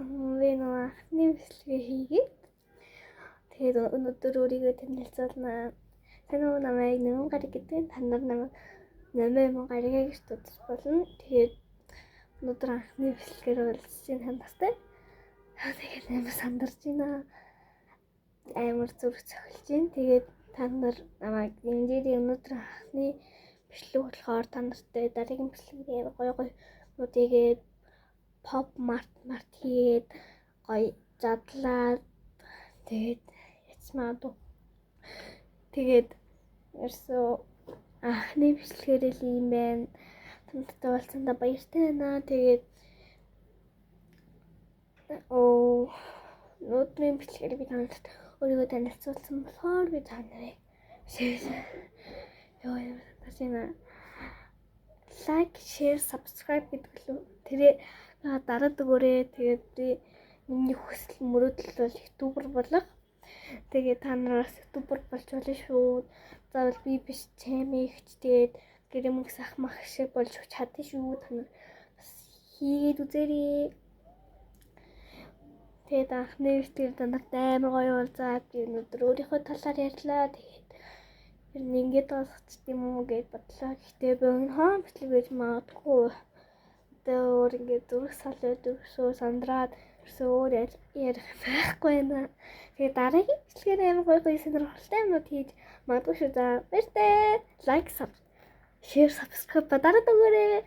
Би нөгөө анхны бичлэгээ хийгээд, тэгээд өнөөдөр өөрийгөө танилцуулнаа. Сайн уу, намайг Нэмэн Гариг гэдэг. Та нар намайг Нэмэн Гаригаа гэж дуудаж болно. Тэгээд өнөөдөр анхны бичлэгээр уулзсан тань настай. Тэгээд амар сандарч байна. Амар зүрх цохилж байна. Тэгээд та нар намайг дэмжээрэй. Өнөөдөр анхны бичлэг болохоор та нартай дараагийн бичлэгээр гоё гоё нуудыгээд Pop Mart март хийгээд, гоё задлаад, тэгээд ячмаа. Тэгээд ерөөсөө анхны бичлэгээр л юм байна. Тантай уулзсандаа баяртай байна. Тэгээд өнөөдрийн бичлэгээр би танарт өөрийгөө танилцуулсан болохоор би та нарыг ёо юм like, share, subscribe гэдэг лүү. Тэрээ дараад өгөөрэй. Тэгээд би миний хүсэл мөрөөдөл бол YouTuber болох. Тэгээд та нараас YouTuber болж болно шүү. Заавал би биш, чамигч, тэгээд гэрэмгс ах мах шиг болж чадна шүү. Та нар бас хийгээд үзээрэй. Тэгээд анхны бичлэгээр та нарт амар гоё уулзаад, би өнөөдөр өөрийнхөө талаар ярьлаа. Тэгээд ер нь ингээд болгочих юм уу гэж бодлоо. Гэхдээ богино бичлэг байж магадгүй. Одоо өөр ингээд зүрх салаад, өрсөө сандраад, ерөөсөө өөр ярих байхгүй байна. Тэгээд дараагийн бичлэгээр амар гоё гоё сонирхолтой юмнууд хийж магадгүй шүү. За, баяртай. Like, share, subscribe дараад өгөөрэй.